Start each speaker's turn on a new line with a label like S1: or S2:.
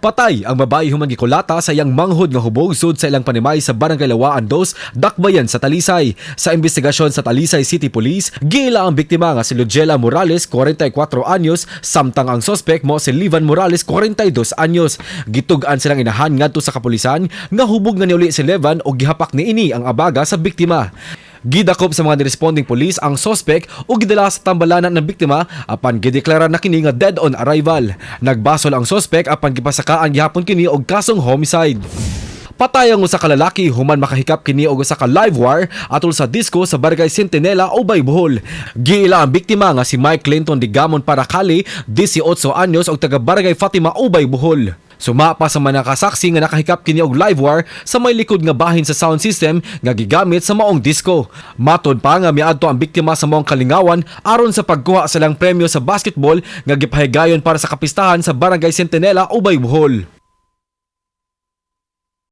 S1: Patay ang babae human gikulata sa iyang manghod nga hubog sud sa ilang panimay sa Barangay Lawaan 2, Dakbayan sa Talisay. Sa investigasyon sa Talisay City Police, giila ang biktima nga si Lugela Morales, 44 anyos, samtang ang sospek mao si Livan Morales, 42 anyos. Gitug-an silang inahan ngadto sa kapulisan nga hubog nga niuli si Levan og gihapak niini ang abaga sa biktima. Gidakop sa mga responding police ang sospek ug gidala sa tambalanan ng biktima apan gideklara na kini nga dead on arrival. Nagbasol ang sospek apan gipasakaan gihapon kini og kasong homicide. Patay ang usa ka lalaki human makahikap kini og usa ka live wire atol sa disco sa Barangay Centinela, Ubay, Bohol. Giila ang biktima nga si Mike Clinton Digamon Paracali, 18 anyos og taga Barangay Fatima, Ubay, Bohol. Suma pa sa mga nakasaksi nga nakahikap kini og live wire sa may likod nga bahin sa sound system nga gigamit sa maong disco. Matod pa nga miadto ang biktima sa maong kalingawan aron sa pagkuha sa ilang premyo sa basketball nga gipahigayon para sa kapistahan sa Barangay Centinela, Ubay, Bohol.